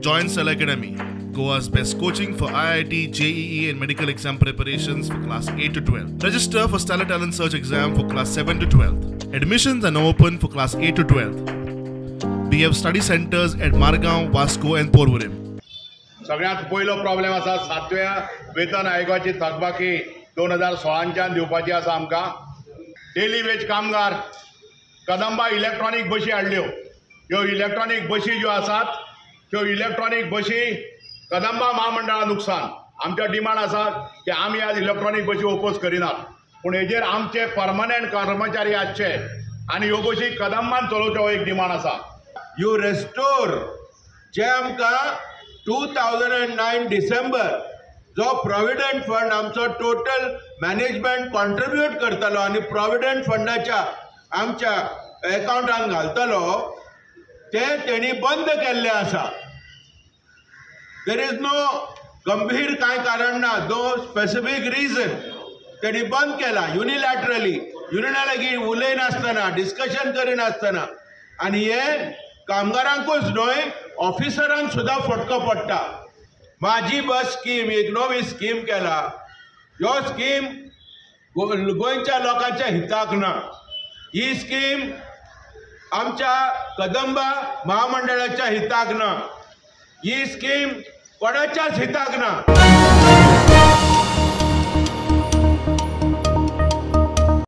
Join Stellar Academy, Goa's best coaching for IIT, JEE and medical exam preparations for class 8 to 12. Register for Stellar Talent Search exam for class 7 to 12. Admissions are now open for class 8 to 12. We have study centers at Margao, Vasco and Porvorim. सगळ्यांत पयलो problem आसा सातव्या वेतन आयोगाची थकबाकी 2016च्यान दिवपाची आसा आमकां. डेली वेज कामगार कदंबा इलेक्ट्रॉनीक बशी हाडल्यो. ह्यो इलेक्ट्रॉनीक बशी ज्यो आसात त्यो इलेक्ट्रॉनीक बशी कदंबा महामंडळा नुकसान. आमचो डिमांड आसा की आमी आज इलेक्ट्रॉनीक बशी ओपोज करिनात, पूण हेजेर आमचे परमनंट कर्मचारी आसचे आनी ह्यो बशी कदंबान चलोवच्यो हो एक डिमांड आसा. You restore जे आमकां 2009 डिसेंबर जो प्रॉविडंट फंड आमचो टोटल मॅनेजमेंट कॉन्ट्रिब्यूट करतलो आनी प्रॉविडंट फंडाच्या आमच्या एकावंटान घालतलो ते तेणी बंद केल्ले आसा. There is no गंभीर कांय कारण ना, नो स्पेसिफीक रिजन तेणी बंद केला युनिलॅटरली, युनियना लागीं उलयनासतना, डिस्कशन करिनासतना. आनी हे कामगारांकूच न्हय ऑफिसरांक सुद्दां फटको पडटा. माझी बस स्कीम एक नवी स्कीम केला, ह्यो स्कीम गोंयच्या लोकांच्या हिताक ना. ही स्कीम आमच्या कदंबा महामंडळाच्या हिताक ना, ही स्कीम कोणाच्याच हिताक ना.